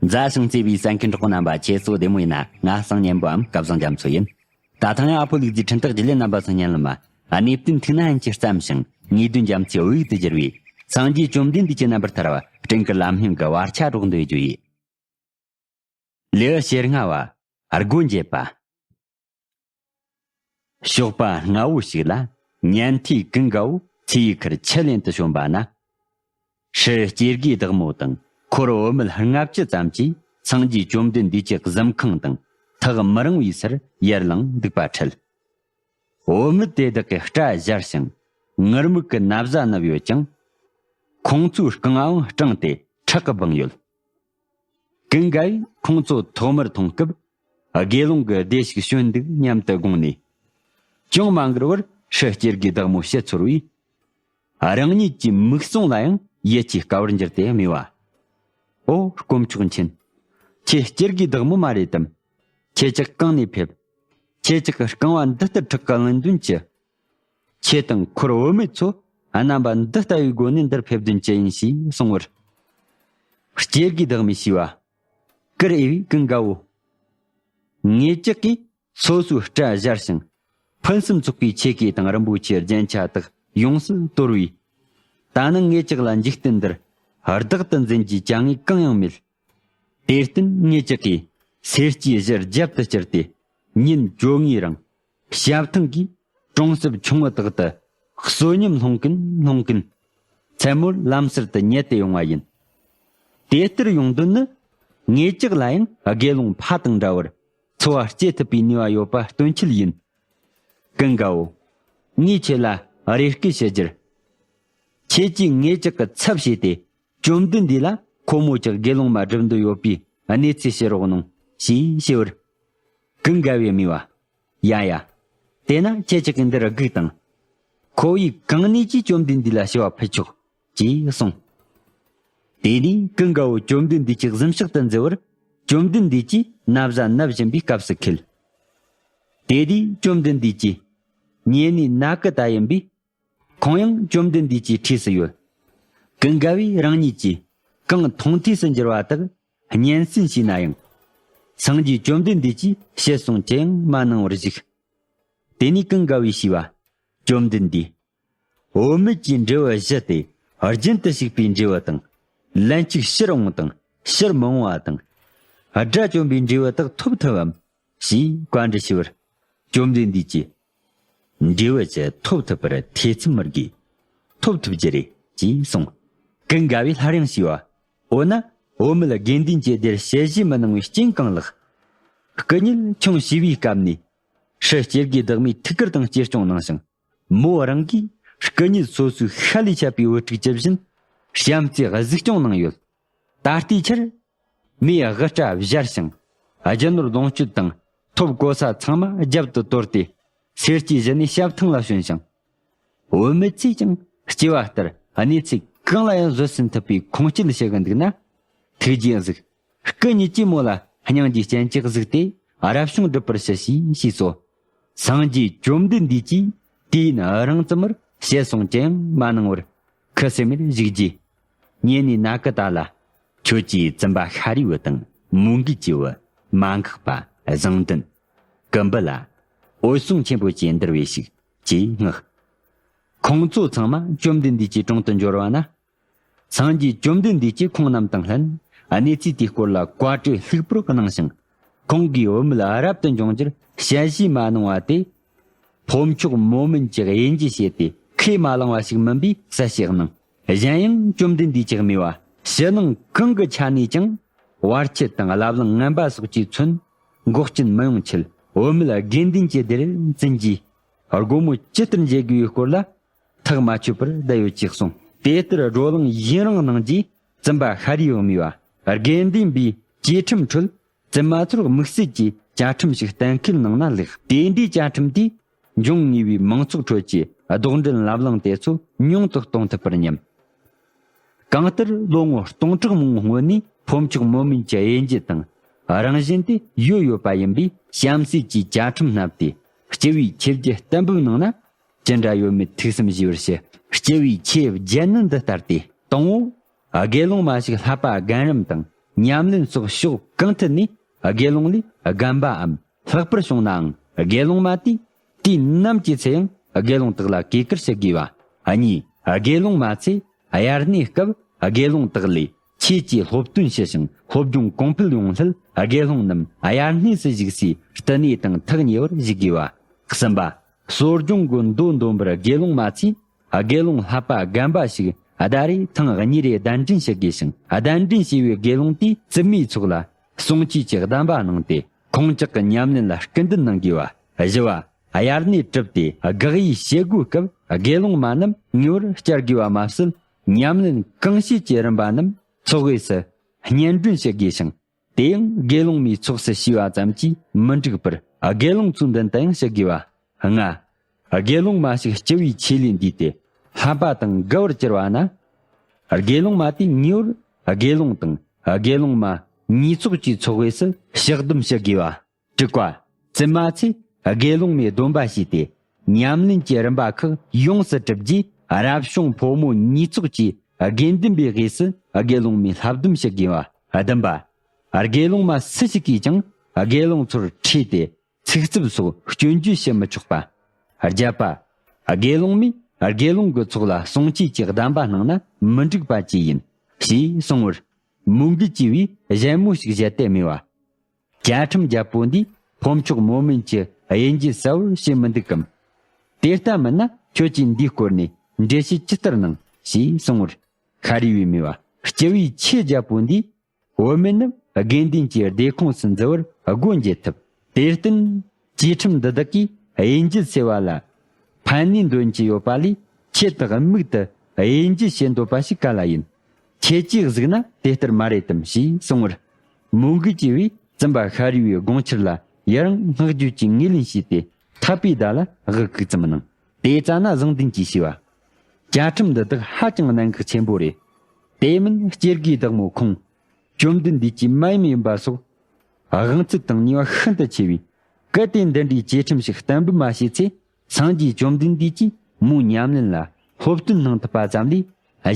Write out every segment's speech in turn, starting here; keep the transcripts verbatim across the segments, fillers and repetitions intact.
མཛའ་ཞིང་བརྩེ་བའི་གསན་མཁན་གྲོགས་པོ་རྣམ་པ། ཁྱེད་ཚོ་བདེ་མོ་ཡིན་ན། ང་གསང་སྙན་པོའམ་སྐལ་བཟང་རྒྱ་མཚོ་ཡིན། ད་ཐེངས་ཡང་ཨ་ཕོ་ལུག་རྫིའི་འཕྲིན་སྟེགས་བརྒྱུད་ལས་རྣམ་པ་ཚོ་སྙན་ལམ་མ་གནས་བརྟན་ཐུགས་ན་ཡིན་གྱིས་བརྩམས་ཤིང་། ངེས་དོན་རྒྱ་མཚོའི་འོད་ཡུག་ཏུ་གྱུར་བའི་སངས་རྒྱས་བཅོམ་ལྡན་འདས་ཀྱི་རྣམ་པར་ཐར་བ་སྤྲིན་དཀར་ལམ་སྙིང་གི་བར་ཆ་སྒྲོག་འདོད་རྒྱུ་ཡིན། ལེའུ་ཞེ་ལྔ་བ། སྒོ་འབྱེད་པ། ཞོགས་པ་སྔ་བོ་ཞིག་ལ་ཉན་ཐོས་ཀུན་དགའ་བོ་མཚེའུའི་ཁར་ཆུ་ལེན་དུ་བྱོན་པ་ན། སྲི་སྐྱེ་དགུའི་བདག་མོ་དང་འཁོར་བུད་མེད་ལྔ་བཅུ་ཙམ་གྱིས་སངས་རྒྱས་བཅོམ་ལྡན་འདས་ཀྱི་གཟིམ་ཁང་དང་ཐག་མི་རིང་བའི་སར་ཡར་ལངས་འདུག་པ་འཕྲད། བུད་མེད་དེ་དག་གི་སྐྲ་བཞར་ཞིང་ངུར་སྨྲིག་གི་ན་བཟའ་མནབས་ཡོད་ཀྱང་། ཁོང་ཚོའི་རྐང་བའང་སྐྲངས་ཏེ་ཁྲག་གིས་སྦངས་ཡོད། ཀུན་དགའ་བོས་ཁོང་ཚོ་ཐོག་མར་མཐོང་སྐབས། དགེ་སློང་གི་སྡེ་ཞིག་བྱོན་འདུག་སྙམ་དུ་དགོངས་ནས། ཅུང་མ་འགོར་བར་སྲི་སྐྱེ་དགུའི་བདག་མོ་ཕྱི་ཚོར་བས། རང་ཉིད་ཀྱི་མིག་ཟུང་ལ་ཡང་ཡིད་ཆེས་དཀའ་བར་འགྱུར་ཏེ་སྨྲས་པ། ཨོ་དཀོན་མཆོག་མཁྱེན། ཁྱེད་སྐྱེ་དགུའི་བདག་མོ་མ་རེད་དམ། ཁྱེད་ཅག་གང་ནས་ཕེབས། ཁྱེད་ཅག་གི་རྐང་བ་འདི་ལྟར་ཁྲག་གིས་བརླན་དོན་ཅི། ཁྱེད་དང་འཁོར་བུད་མེད་ཚོ་རྣམ་པ་འདི་ལྟ་བུའི་སྒོ་ནས་འདིར་ཕེབས་དོན་ཅི་ཡིན་ཞེས་གསུངས་པར། སྐྱེ་དགུའི་བདག་མོས་ཞུས་པ། ཀིར་འོས་པའི་ཀུན་དགའ་བོ། ངེད་ཅག་གིས་སོ་སོའི་སྐྲ་བཞར་ཞིང་ཕུན་སུམ་ཚོགས་པའི་ཆས་གོས་དང་རིན་པོ་ཆེའི་རྒྱན་ཆ་དག་ཡོངས་སུ་དོར་བས། ད་ནི་ངེད་ཅག་ལ་འཇིག་རྟེན་འདིར་བདག་ཏུ་འཛིན་རྒྱུའི་བྱ་དངོས་གང་ཡང་མེད། དེར་བརྟེན་ངེད་ཅག་གིས་སེར་སྐྱའི་གཞུ་རྒྱབ་ཏུ་བསྐྱུར་ཏེ། ཉིན་བཅོ་ལྔའི་རིང་བྱ་ཐང་གིས་གྲོང་གསེབ་ཆུང་ངུ་དག་ཏུ་གསོན་ཉམས་སློང་གིན་སློང་གིན། མཚན་མོར་ལམ་སར་དུ་ཉལ་ཏེ་ཡོང་བ་ཡིན། དེ་ལྟར་ཡོང་དོན་ནི། ངེད་ཅག་ལ་ཡང་དགེ་སློང་ཕ་དང་འདྲ་བར་འཚོ་བ་སྐྱེལ་ཐུབ་པའི་ནུས་པ་ཡོད་པ་སྟོན་ཆེད་ཡིན། ཀུན་དགའ་བོ། ངས་ཁྱེད་ལ་རེ་སྐུལ་ཞུ་རྒྱུར། ཁྱེད་ཀྱིས་ངེད་ཅག་གི་ཚབ་བྱས་ཏེ། བཅོམ་ལྡན་འདས་ལ་ཁོ་མོ་ཅག་དགེ་སློང་མ་སྒྲུབ་འདོད་ཡོད་པའི་གནས་ཚུལ་བཤད་རོགས་གནང་ཞེས་ཞུས་པར། ཀུན་དགའ་བོས་སྨྲས་པ། ཡ་ཡ། དེས་ན་ཁྱེད་ཅག་གིས་འདིར་སྒུག་དང་། ཁོ་བོས་གང་ནུས་ཀྱིས་བཅོམ་ལྡན་འདས་ལ་ཞུ་བ་ཕུལ་ཆོག་ཅེས་གསུངས། དེ་ནས་ཀུན་དགའ་བོ་བཅོམ་ལྡན་འདས་ཀྱི་གཟིམ་ཤག་ཏུ་འཛུལ་བར། བཅོམ་ལྡན་འདས་ཀྱིས་ན་བཟའ་མནབས་བཞིན་པའི་སྐབས་སུ་འཁེལ། དེ་དུས་བཅོམ་ལྡན་འདས་ཀྱིས་ཉེ་གནས་ནཱ་ཀི་ཏ་ཡིན་པས། ཁོང་ཡང་བཅོམ་ལྡན་འདས་ཀྱི་འཁྲིས་སུ་ཡོད། ཀུན་དགའ་བོས་རང་ཉིད་ཀྱིས་གང་མཐོང་ཐོས་སུ་འགྱུར་བ་དག་སྙན་གསན་བྱས་ན་ཡང་། སངས་རྒྱས་བཅོམ་ལྡན་འདས་ཀྱིས་བཤད་གསུང་ཅི་ཡང་མ་གནང་བར་བཞུགས། དེ་ནས་ཀུན་དགའ་བོས་ཞུས་པ། བཅོམ་ལྡན་འདས། བུད་མེད་ཀྱི་འབྲས་བུ་བཞི་སྟེ། རྒྱུན་དུ་ཞུགས་པའི་འབྲས་བུ་དང་། ལན་གཅིག་ཕྱིར་འོང་དང་ཕྱིར་མི་འོང་བ་དང་། དགྲ་བཅོམ་པའི་འབྲས་བུ་དག་ཐོབ་ཐུབ་བམ། ཞེས་བཀའ་འདྲི་ཞུས་པར། བཅོམ་ལྡན་འདས་ཀྱིས། འབྲས་བུ་ཅི་ཐོབ་ཐུབ་པར་ཐེ་ཚོམ་མི་དགོས། ཐོབ་ཐུབ་རྒྱུ་རེད། ཅེས་གསུངས། ཀུན་དགའ་བོས་སླར་ཡང་ཞུས་པ། འོ་ན་བུད་མེད་དགེ་འདུན་གྱི་སྡེར་ཞལ་བཞེས་མི་གནང་བའི་རྐྱེན་གང་ལགས། སྐུ་ཉིད་ཆུང་བྱིས་པའི་སྐབས་ནས་སྲི་སྐྱེ་དགུའི་བདག་མོས་ཐུགས་ཁུར་དང་གཅེས་སྐྱོང་གནང་ཞིང་། མོ་རང་གིས་སྐུ་ཉིད་སོ་སོའི་ཤ་ལས་ཆད་པའི་བུ་ཕྲུག་ཇི་བཞིན་བྱམས་བརྩེས་གཟིགས་སྐྱོང་གནང་ཡོད། ད་ལྟའི་ཆར། མོས་དབུ་སྐྲ་བཞར་ཞིང་། རྒྱུ་ནོར་ལོངས་སྤྱོད་དང་ཐོབ་གོ་ས་ཚང་མ་རྒྱབ་ཏུ་དོར་ཏེ། སེར་སྐྱའི་གཞུ་ནས་བྱ་ཐང་ལ་བྱོན་ཞིང་། བུད་མེད་ཚོས་ཀྱང་སྐྱེ་བ་ལྟར་གནས་ཚུལ་གང་ལ་ཡང་བཟོད་བསྲན་ཐུབ་པའི་ཁུངས་སྐྱེལ་བྱེད་གི་འདུག་ན། ཐུགས་རྗེས་གཟིགས། སྐུ་ཉིད་ཀྱིས་མོ་ལ་སྙིང་རྗེའི་སྤྱན་གྱིས་གཟིགས་ཏེ་རབ་བྱུང་སྒྲུབ་པར་ཞུ་ཞེས་ཞུས་སོ། སངས་རྒྱས་བཅོམ་ལྡན་འདས་ཀྱིས་དུས་ཡུན་རིང་ཙམ་པར་བཤད་གསུང་ཅི་ཡང་མ་གནང་བར་ཁུ་སིམ་མེར་བཞུགས་རྗེས། ཉེ་གནས་ནཱ་ཀི་ཏ་ལ། ཁྱོད་ཀྱིས་བཙུན་པ་ཤཱ་རིའི་བུ་དང་མོའུ་འགལ་གྱི་བུ། མ་འགགས་པ། བཟང་ལྡན། ཀུམ་བུ་ལ། འོད་སྲུང་ཆེན་པོ་བཅས་འདིར་བས་ཤིག་ཅེས་མངགས། ཁོང་ཚོ་ཚང་མ་བཅོམ་ལྡན་འདས་ཀྱི་དྲུང་དུ་འབྱོར་བ་ན། སངས་རྒྱས་བཅོམ་ལྡན་འདས་ཀྱིས་ཁོང་རྣམས་དང་ལྷན་གནས་ཚུལ་དེའི་སྐོར་ལ་བཀའ་གྲོས་ལྷུག་པོར་གནང་ཞིང་། ཁོང་གིས་བུད་མེད་རབ་ཏུ་འབྱུང་རྒྱུར་ཞལ་བཞེས་མ་གནང་བ་དེ། ཕོ་མཆོག་མོ་དམན་གྱི་དབྱེ་འབྱེད་བྱས་ཏེ་ཁས་མ་བླངས་པ་ཞིག་མིན་པའི་གསལ་བཤད་གནང་། གཞན་ཡང་བཅོམ་ལྡན་འདས་ཀྱིས་སྨྲས་པ། ཕྱི་ནང་གང་གི་ཆ་ནས་ཀྱང་བར་ཆད་དང་རླབས་གླིང་ངན་པ་སོགས་ཀྱིས་མཚོན་འགོག་རྐྱེན་མི་ཡོང་ཆེད། བུད་མེད་དགེ་འདུན་གྱི་སྡེར་འཛིན་རྒྱུའི་སྒོ་མོ་ཇི་ལྟར་འབྱེད་དགོས་པའི་སྐོར་ལ། ཐག་མ་ཆོད་པར་བསྡད་ཡོད་ཅེས་གསུངས། དེ་ལྟར་བགྲོ་གླེང་ཡུན་རིང་གནང་རྗེས། བཙུན་པ་ཤཱ་རིའི་བུས་སྨྲས་པ། དགེ་འདུན་པའི་བཅས་ཁྲིམས་ཁྲོད་བཙུན་མ་ཚོར་དམིགས་བསལ་གྱི་བཅའ་ཁྲིམས་ཤིག་གཏན་འཁེལ་གནང་ན་ལེགས། དེ་འདྲའི་བཅའ་ཁྲིམས་དེས་འབྱུང་ངེས་པའི་མང་ཚོགས་ཁྲོད་ཀྱི་ལྡོག་འདྲེན་རླབས་གླིང་དེ་ཚོ་ཉུང་དུ་གཏོང་ཐུབ་པར་སྙམ། གང་ལྟར་ལོ་ངོ་སྟོང་ཕྲག་མང་པོའི་སྔོན་ནས་ཕོ་མཆོག་མོ་དམན་གྱི་དབྱེ་འབྱེད་དང་རང་བཞིན་དེ་ཡོད་ཡོད་པ་ཡིན་པས། བྱམས་བརྩེ་གྱི་བཅའ་ཁྲིམས་བསྣམས་ཏེ། སྤྱི་བོའི་ཆོས་བརྒྱད་གཏན་འབེབས་གནང་ན་ཅི་འདྲ་ཡོད་མེད་ཐུགས་བསམ་བཞེས་པར་ཞུ། སྤྱི་བོའི་ཆོས་བརྒྱད་ནི་འདི་ལྟ་སྟེ། དང་པོ། དགེ་སློང་མ་ཞིག་བསླབ་པ་རྒན་རབས་དང་ ཉམས་ལེན་སོགས་ཕྱོགས་གང་ཐད་ནས་དགེ་སློང་ལས་རྒན་པའམ་ལྷག་པར་བྱུང་ནའང་དགེ་སློང་མ་དེས་དུས་ནམ་གྱི་ཚེ་ཡང་དགེ་སློང་དག་ལ་གུས་བཀུར་བྱེད་དགོས་པ། གཉིས། དགེ་སློང་མ་ཚོས་དབྱར་གནས་སྐབས་དགེ་སློང་དག་ལས་ཆོས་ཀྱི་སློབ་སྟོན་ཞུ་ཞིང་སློབ་སྦྱོང་གོང་འཕེལ་ཡོང་སླད་དགེ་སློང་རྣམས་དབྱར་གནས་སུ་བཞུགས་སའི་བསྟི་གནས་དང་ཐག་ཉེ་བར་བཞུགས་དགོས་པ། གསུམ་པ། གསོ་སྦྱོང་གི་མདོ་འདོན་པར་དགེ་སློང་མ་ཚོས་དགེ་སློང་བསླབ་པ་རྒན་པ་ཞིག་ཟླ་རེའི་ཐེངས་གཉིས་རེ་གདན་འདྲེན་བྱེད་དགོས་ཤིང་གདན་འདྲེན་བྱས་པའི་དགེ་སློང་དེས་བཙུན་མོའི་ཚོགས་ལ་བསྲུང་བཅོས་ཀྱི་གདམས་པ་གནང་སྟེ་ཁོང་ཅག་གི་ཉམས་ལེན་ལ་སྐུལ་འདེད་གནང་དགོས་པ། བཞི་བ། དབྱར་གནས་གྲུབ་སྟེ་དགག་དབྱེ་བྱེད་སྒོའི་སྐབས་དགེ་སློང་མ་རྣམས་ངེས་པར་བསྐྱར་དགོས་པ་མ་ཟད་ཉམས་ལེན་གང་བྱེད་ཀྱི་རིམ་པ་རྣམས་ཚོགས་དབུས་སུ་སྙན་སྒྲོན་བྱེད་དགོས་ཤིང་། དེ་ཡང་དགེ་སློང་མའི་ཚོགས་སུ་ཞུགས་པ་ཙམ་གྱིས་མི་འགྲིག་པར་དགེ་སློང་ཚོའི་མདུན་དུ་ཡང་ཞུ་དགོས་པ། ལྔ། དགེ་སློང་མ་ཞིག་སྤྱི་བོའི་ཆོས་ལས་འདས་ཏེ་བསླབ་པ་དང་འགལ་བར་གྱུར་པ་ན། དགེ་སློང་མ་དེས་ངེས་པར་དགེ་སློང་དང་དགེ་སློང་མ་ཉིས་ཚོགས་ཀྱི་ཚོགས་དབུས་སུ་ཕྱག་སྡོམ་ཞུ་དགོས་པ། དྲུག་པ། བཙུན་མ་ཚོས་དགེ་སློང་མའི་སྡོམ་པ་བྱས་ཏེ་ཉམས་ལེན་གྱི་རིམ་པ་ཁག་ཡོངས་སུ་གྲུབ་རྗེས་རབ་བྱུང་ཕོ་མོ་ཉིས་ཚོགས་ཀྱི་དགེ་འདུན་པའི་དབུས་སུ་དགེ་སློང་མའི་བསླབ་སྡོམ་ཞུ་དགོས་པ། བདུན་པ། དགེ་སློང་མ་སུ་ཞིག་གིས་ཀྱང་དགེ་སློང་ཚོར་ཁྲོས་ཏེ་ཚིག་རྩུབ་སོགས་སྐྱོན་བརྗོད་བྱེད་མི་ཆོག་པ། བརྒྱད་པ། དགེ་སློང་མས་དགེ་སློང་གི་ཚོགས་ལ་བསྲུང་བཅོས་ཀྱི་གདམས་པ་གནང་ན་མི་འགྲིག་པ་བཅས་ཡིན། ཞེས་གསུངས་པར། མོའུ་འགལ་གྱི་བུས་གཞན་མོ་ཞིག་བཞེས་ཏེ་སྨྲས་པ། བཅའ་ཁྲིམས་རྒྱལ་པོ་འདིས་ཕོ་མཆོག་མོ་དམན་གྱི་དབྱེ་འབྱེད་གསལ་བོར་བྱེད་མི་འདུག་གམ། དེ་ལྟ་མིན་ན་ཁྱོད་ཀྱིས་འདིའི་སྐོར་ནས་འགྲེལ་བཤད་ཇི་ལྟར་གནང་ཞེས་གསུངས་པར། ཤཱ་རིའི་བུས་སྨྲས་པ། སྤྱི་བོའི་ཆོས་རྒྱལ་པོ་འདིས་བུད་མེད་རྣམས་དགེ་འདུན་གྱི་སྡེ་ཁོངས་སུ་འཛུལ་བར་སྒོ་འབྱེད་ཐུབ། དེར་བརྟེན་བཅས་ཁྲིམས་འདི་དག་གིས་དབྱེ་འབྱེད་ཟེར་བ་ལ་ཕན་ནུས་འདོན་གྱི་ཡོད་པ་ལས་ཁྱེད་དག་དམིགས་ཏུ་དབྱེ་འབྱེད་བྱེད་འདོད་པ་ཞིག་ག་ལ་ཡིན། ཁྱེད་ཀྱིས་གཟིགས་ན་དེ་ལྟར་མ་རེད་དམ་ཞེས་གསུངས་པར། མོའུ་འགལ་གྱི་བུས་བཙུན་པ་ཤཱ་རིའི་བུའི་དགོངས་འཆར་ལ་ཡི་རང་བསྔགས་བརྗོད་ཀྱི་ངོས་ལེན་བྱས་ཏེ་ཐག་པའི་བརྡ་ལ་དབུ་བཀུག་ཙམ་གནང་། དེ་ཙ་ན་བཟང་ལྡན་གྱིས་ཞུས་པ། བཅའ་ཁྲིམས་འདི་དག་ཧ་ཅང་གནད་འགག་ཆེན་པོ་རེད། དེ་མིན་སྐྱེ་དགུའི་བདག་མོ་ཁོང་བཅོམ་ལྡན་འདས་ཀྱི་མ་ཡུམ་ཡིན་པ་སོགས་དབང་ཚད་དང་ནུས་པ་ཤིན་ཏུ་ཆེ་བས། གལ་ཏེ་འདི་འདྲའི་བཅས་ཁྲིམས་ཤིག་གཏན་འབེབས་མ་བྱས་ཚེ་སངས་རྒྱས་བཅོམ་ལྡན་འདས་ཀྱིས་མོའི་ཉམས་ལེན་ལ་སློབ་སྟོན་གནང་ཐུབ་པ་ཙམ་ལས་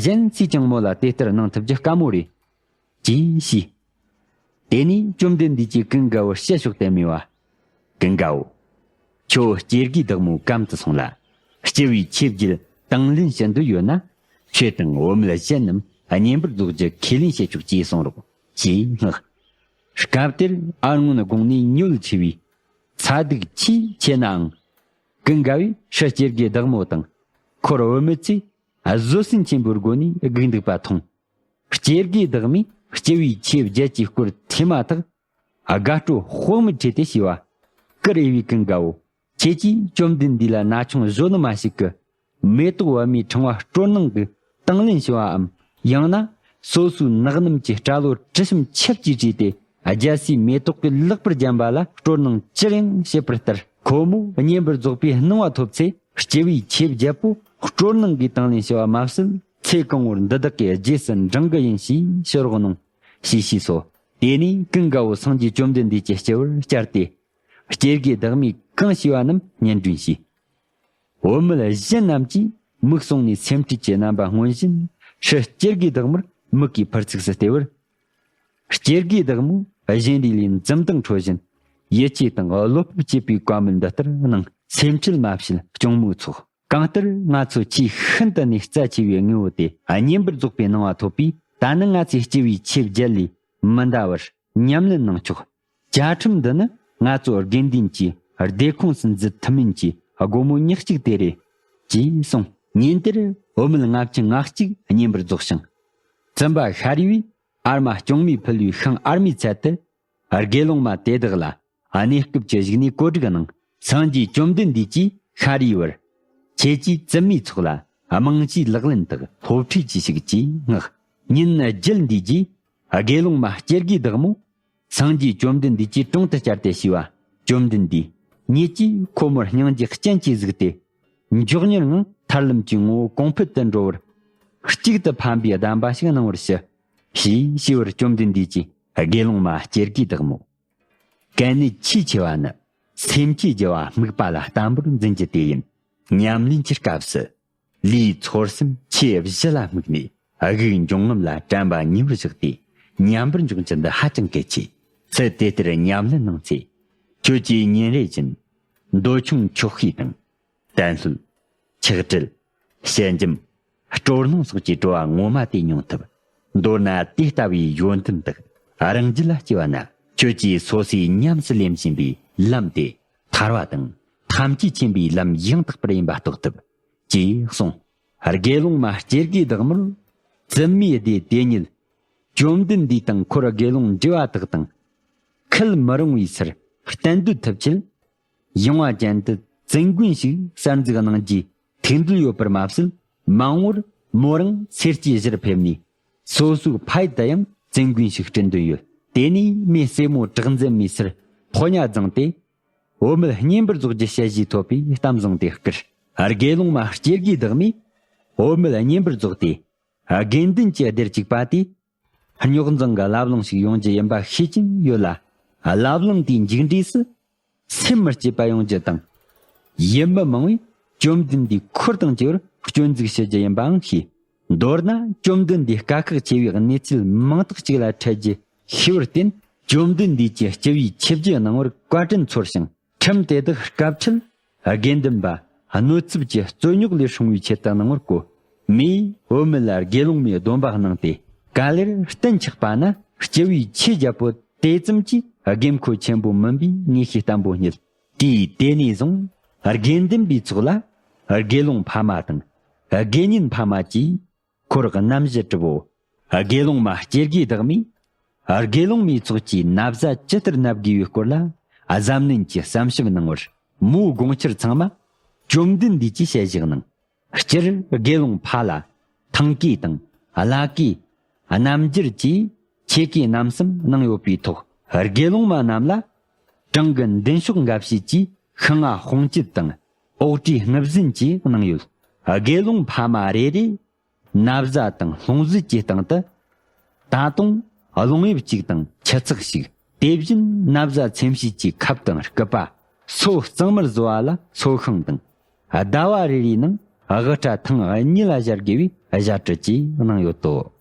གཞན་སུས་ཀྱང་མོ་ལ་དེ་ལྟར་གནང་ཐུབ་རྒྱུ་དཀའ་མོ་རེད། ཅེས་ཞུས། དེ་ནས་བཅོམ་ལྡན་འདས་ཀྱིས་ཀུན་དགའ་བོར་ཞལ་ཕྱོགས་ཏེ་སྨྲས་པ། ཀུན་དགའ་བོ། ཁྱོད་སྐྱེ་དགུའི་བདག་མོའི་གམ་དུ་སོང་ལ། སྤྱི་བོའི་ཆོས་བརྒྱད་དང་ལེན་བྱེད་འདོད་ཡོད་ན། ཁྱོད་དང་བུད་མེད་གཞན་རྣམས་གཉེན་པར་རྫོགས་རྒྱུ་ཁས་ལེན་བྱེད་ཆོག་ཅེས་གསུངས་རོགས། ཅེས་བསྔགས། སྐབས་དེར་ཨར་སྔོན་དགོངས་ནས་མྱོལ་ཆེ་བའི་ཚ་སྡུག་ཆེས་ཆེ་ནའང་། ཀུན་དགའ་བོས་ཕྱི་སྐྱེ་དགུའི་བདག་མོ་དང་ཁོར་བུད་མེད་ཚོས་བཟོད་བསྲན་ཆེན་པོའི་སྒོ་ནས་སྒུག་འདུག་པ་མཐོང་། སྐྱེ་དགུའི་བདག་མོས་སྤྱི་བོའི་ཆོས་བརྒྱད་ཀྱི་སྐོར་ཐོས་མ་ཐག་དགའ་སྤྲོ་དཔག་མེད་འཕྲད་དེ་ཞུས་པ། ཀུ་རེ་བའི་ཀུན་དགའ་བོ། ཁྱེད་ཀྱིས་བཅོམ་ལྡན་འདས་ལ་ན་ཆུང་བཟོད་ནི་མ་ཞིག་གི། མེ་ཏོག་པད་མའི་ཕྲེང་བ་སྤྲོ་སྣང་གིས་དང་ལེན་ཞུ་བའམ། ཡང་ན་སོ་སོའི་ནགས་གནམ་གྱི་སྐྲ་ལོ་དྲི་ཞིམ་ཆབ་ཀྱིས་བཀྲུས་ཏེ་རྒྱལ་སྲས་མེ་ཏོག་གིས་ལེགས་པར་བརྒྱན་པ་ལ་སྤྲོ་སྣང་ཅི་ཡང་བྱེད་པར་ལྟར། ཁོ་མོ་གཉེན་པར་རྫོགས་པའི་སྣང་བ་ཐོབ་ཚེ་སྤྱི་བོའི་ཆོས་བརྒྱད་པོ་སྤྲོ་སྣང་གིས་དང་ལེན་ཞུ་བ་མ་ཟད། ཚེ་གང་བོར་འདི་དག་གི་རྗེས་སུ་འབྲང་གི་ཡིན་ཞེས་ཕྱིར་རོགས་གནང་ཞེས་ཞུས་སོ། དེ་ནས་ཀུན་དགའ་བོ་སངས་རྒྱས་བཅོམ་ལྡན་འདས་ཀྱི་སྤྱི་བོར་བཅར་ཏེ། སྐྱེ་དགུའི་བདག་མོས་གང་ཞུས་པ་རྣམས་སྙན་སྒྲོན་ཞུས། བུད་མེད་གཞན་རྣམས་ཀྱིས་མིག་སོང་ནས་སེམས་ཁྲལ་གྱི་རྣམ་པ་མངོན་བཞིན་ཕྱི་སྐྱེ་དགུའི་བདག་མོར་མིག་གིས་ཕར་ཚིགས་སུ་བལྟས་པར། སྐྱེ་དགུའི་བདག་མོ་གཞན་དེ་ལས་འཛུམ་མདངས་འཕྲོ་བཞིན་ཡིད་ཆེས་དང་བློ་སྤོབས་སྐྱེད་པའི་བཀའ་མོལ་འདི་ལྟར་གནང་། སེམས་ཁྲལ་མ་བྱེད་སྐྱོང་མོའི་ཚོགས། གང་ལྟར་ང་ཚོ་ཆེས་ཤིན་ཏུ་ནས་རྩ་ཆེ་བའི་དངོས་པོ་དེ་གཉེན་པར་རྫོགས་པའི་སྣང་བ་ཐོབ་པས། ད་ནི་ང་ཚོས་སྤྱི་བོའི་ཆོས་བརྒྱད་ལས་མི་འདའ་བར་ཉམས་ལེན་གནང་ཆོག། བཅའ་ཁྲིམས་འདི་ནི་ང་ཚོ་དགེ་འདུན་གྱི་སྡེ་ཁོངས་སུ་འཛུལ་ཐུབ་མིན་གྱི་སྒོ་མོ་ཉག་གཅིག་དེ་རེད། ཅེས་གསུངས། ཉིན་དེར་བུད་མེད་ལྔ་བཅུ་ང་གཅིག་གཉེན་པར་རྫོགས་ཤིང་། བཙུན་པ་ཤཱ་རིའི་བུས་ཨར་མ་སྐྱོང་མོས་ཕུལ་བའི་ཤིང་ཨར་མའི་ཚལ་དུ། དགེ་སློང་མ་དེ་དག་ལ་གནས་སྐབས་ཀྱི་བཞུགས་གནས་གོ་སྒྲིག་གནང་། སངས་རྒྱས་བཅོམ་ལྡན་འདས་ཀྱིས་ཤཱ་རིའི་བུར། ཁྱེད་ཀྱིས་བཙུན་མོའི་ཚོགས་ལ་རྨང་གཞིའི་ལག་ལེན་དག་སློབ་ཁྲིད་ཅིག་ཞུགས་ཅེས་བསྔགས། ཉིན་བརྒྱད་འདས་རྗེས་དགེ་སློང་མ་སྐྱེ་དགུའི་བདག་མོ། སངས་རྒྱས་བཅོམ་ལྡན་འདས་ཀྱི་དྲུང་དུ་བཅར་ཏེ་ཞུས་པ། བཅོམ་ལྡན་འདས། ཉིད་ཀྱིས་ཁོ་མོར་སྙིང་རྗེ་སྤྱན་གྱིས་གཟིགས་ཏེ། མགྱོགས་མྱུར་ངང་ཐར་ལམ་གྱི་ངོ་བོ་གོང་འཕེལ་དུ་འགྲོ་བར། གཅིག་ཏུ་ཕན་པའི་གདམས་པ་ཞིག་གནང་བར་ཞུ། ཞེས་ཞུས་པར་བཅོམ་ལྡན་འདས་ཀྱིས་དགེ་སློང་མ་སྐྱེ་དགུའི་བདག་མོ། གལ་གནད་ཆེས་ཆེ་བ་ནི། སེམས་བསྐྱེད་རྒྱུ་བ་དམིགས་པ་ལ་བརྟན་པོར་འཛིན་རྒྱུ་དེ་ཡིན། ཉམས་ལེན་གྱི་སྐབས་སུ། ལུས་ཚོར་སེམས་ཆོས་བཞི་ལ་དམིགས་ནས་དབུགས་འབྱུང་རྔུབ་ལ་དྲན་པ་ཉེ་བར་བཞག་སྟེ། ཉམས་པར་འཇོག་རྒྱུ་འདི་ཧ་ཅང་གལ་ཆེ། ཚུལ་དེ་ལྟར་ཉམས་ལེན་གནང་ཚེ། ཁྱོད་ཀྱིས་ཉིན་རེ་བཞིན་འདོད་ཆུང་ཆོག་ཤེས་དང་། བསྟན་ལྷོད། ཆགས་བྲལ། ཞལ་འཇམ། སྤྲོ་སྣང་སོགས་ཀྱི་སྤྲོ་བ་ངོ་མ་དེ་མྱོང་ཐུབ། མདོར་ན་དེ་ལྟ་བུའི་ཡོན་ཏན་དག་རང་རྒྱུད་ལ་སྐྱེ་བ་ན། ཁྱོད་ཀྱིས་སོ་སོས་ཉམས་སུ་ལེན་བཞིན་པའི་ལམ་དེ་ཐར་བ་དང་ཐམས་ཅད་མཁྱེན་པའི་ལམ་ཡང་དག་པར་ཡིན་པ་རྟོགས་ཐུབ། ཅེས་གསུངས། དགེ་སློང་མ་སྐྱེ་དགུའི་བདག་མོར། བཙུན་མོའི་སྡེ་དེ་ཉིད། བཅོམ་ལྡན་འདས་དང་འཁོར་དགེ་སློང་འབྲེལ་བ་དག་དང་། ཁུར་མི་རུང་བའི་སར་གཏན་སྡོད་ཐུབ་ཆེད། ཡངས་པ་ཅན་དུ་བཙུན་དགོན་ཞིག་གསར་འཛུགས་གནང་རྒྱུའི་ཐུགས་འདུན་ཡོད་པར་མ་ཟད། མ་འོངས་པར་མོ་རང་སེར་སྐྱའི་གཞིར་ཕེབས་ནས། སོ་སོའི་ཕ་ཡུལ་དུ་ཡང་བཙུན་དགོན་ཞིག་སྐྲུན་འདོད་ཡོད། དེ་ནས་མོས་སྲས་མོ་གྲགས་འཛིན་མའི་སར་ཕོ་ཉ་བརྫངས་ཏེ། བུད་མེད་གཉེན་པར་རྫོགས་རྒྱུ་ཞལ་བཞེས་ཐོབ་པའི་གཏམ་བཟང་དེ་བསྐུར། དགེ་སློང་མ་སྐྱེ་དགུའི་བདག་མོས་བུད་མེད་གཉེན་པར་རྫོགས་ཏེ། དགེ་འདུན་གྱི་སྡེར་བཅུག་པ་དེ། རྙོག་འཛིང་གི་བླ་བླང་ཞིག་ཡོང་རྒྱུ་ཡིན་པ་ཤེས་ཀྱིན་ཡོད་ལ། བླ་བླང་དེའི་མཇུག་འབྲས་སུ་སེམས་མི་སྐྱིད་པ་ཡོང་རྒྱུ་དང་། ཡུལ་མི་མང་བས་བཅོམ་ལྡན་འདས་འཁོར་དང་བཅས་པར་སྐྱོན་འཛུགས་བྱེད་རྒྱུ་ཡིན་པའང་ཤེས། མདོར་ན་བཅོམ་ལྡན་འདས་དཀའ་ཁག་ཆེ་བའི་གནས་ཚུལ་མང་དག་ཅིག་ལ་འཕྲད་རྒྱུ་ཤེས་པར་བརྟེན། བཅོམ་ལྡན་འདས་ཀྱི་སྤྱི་བོའི་ཆུ་བརྒྱུད་གནང་བར་བཀའ་དྲིན་ཚོར་ཞིང་། ཁྲིམས་དེ་དག་སྐབས་འཕྲལ་དགེ་འདུན་པ་གནོད་ཚབས་ཀྱི་རྩོད་རྙོག་ལས་སྲུང་བའི་ཆེད་དུ་གནང་བར་གོ། མོས་བུད་མེད་ལ་དགེ་སློང་མའི་སྡོམ་པ་གནང་སྟེ། ག་ལེར་གཏན་ཆགས་པ་ན། སྤྱི་བོའི་ཆུ་རྒྱལ་པོ་དེ་ཙམ་གྱིས་དགེ་མཁོ་ཆེན་པོ་མིན་པའི་ངེས་ཤེས་བརྟན་པོ་རྙེད། དུས་དེ་ནས་བཟུང་། དགེ་འདུན་པའི་ཚོགས་ལ་དགེ་སློང་ཕ་མ་དང་། དགེ་བསྙེན་ཕ་མ་བཅས་འཁོར་རྣམ་བཞི་གྲུབ་བོ། དགེ་སློང་མ་སྐྱེ་དགུའི་བདག་མོས། དགེ་སློང་མའི་ཚོགས་ཀྱིས་ན་བཟའ་ཇི་ལྟར་མནབ་དགོས་པའི་སྐོར་ལ། གཟབ་ནན་གྱིས་བསམ་ཞིབ་གནང་བར། མོའི་དགོངས་འཆར་ཚང་མ་བཅོམ་ལྡན་འདས་ཀྱིས་ཞལ་བཞེས་གནང་། སྤྱིར་དགེ་སློང་ཕ་ལ་ཐང་གའི་དང་བླ་གའི་རྣམ་འགྱུར་གྱིས་ཆེ་གེ་རྣམ་གསུམ་གནང་ཡོད་པའི་ཐོག་དགེ་སློང་མ་རྣམས་ལ་བྲང་གི་མདུན་ཤོག་འགའ་ཤས་ཀྱིས་ཤིང་རྔ་དཔུང་བཅད་དང་ཨོག་སྒྲའི་རྔུབ་ཟིན་བཅས་གནང་ཡོད། དགེ་སློང་ཕ་མ་རེ་རེས་ན་བཟའ་དང་ལྷུང་བཟེད་ཀྱི་སྟེང་དུ། ད་དུང་རླུང་དབྱིབས་གཅིག་དང་ཆུ་ཚགས་ཤིག་དེ་བཞིན་ན་བཟའ་ཚེམ་བྱེད་ཀྱི་ཁབ་དང་སྐུད་པ། སོ་གཙང་མར་བཟོ་བ་ལ་སོ་ཤིང་དང་། ཟླ་བ་རེ་རེའི་ནང་དབུ་སྐྲ་ཐེངས་གཉིས་ལ་བཞར་དགོས་པའི་བཞར་སྤྲོད་ཀྱིས་གནང་ཡོད་དོ།